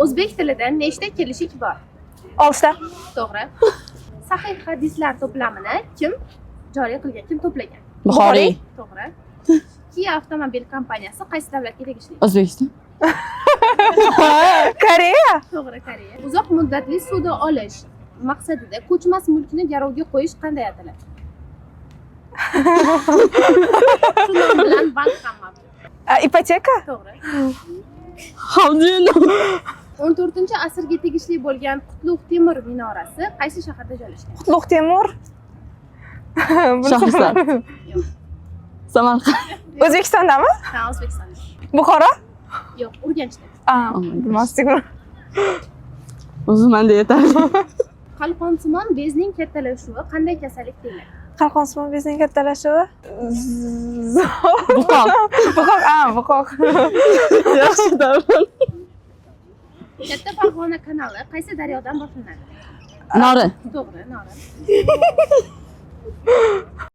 O'zbek tilida nechta kelishik bor? Oltita. To'g'ri. Sahih hadislar to'plamini kim joriy qilgan, kim to'plagan? Buxoriy. To'g'ri. Kia avtomobil kompaniyasi qaysi davlatga tegishli? O'zbekiston. Koreya. To'g'ri, Koreya. Uzoq muddatli ssuda olish maqsadida ko'chmas mulkni garovga qo'yish qanday ataladi? Shu nom bilan bank ham mavjud. Ipoteka. To'g'ri. How do you know? 14-asrga tegishli bo'lgan Qutlug' Temur minorasi qaysi shaharda joylashgan? Qutlug' Temur. Shahrisabz. Samarqand. O'zbekistondami? Ha, O'zbekistonda. Buxoro. Yo'q, Urganchda. Ah, Oh my gosh. bilmasdik buni. O'zi menda yetarli. Qalqonsimon bezning kattalashuvi qanday kasallik deyiladi? Qalqonsimon bezning kattalashuvi. Buqoq. Buqoq, ah, buqoq. Yaxshi davron. Katta Farg'ona kanali qaysi daryodan boshlanadi? Norin. To'g'ri, Norin.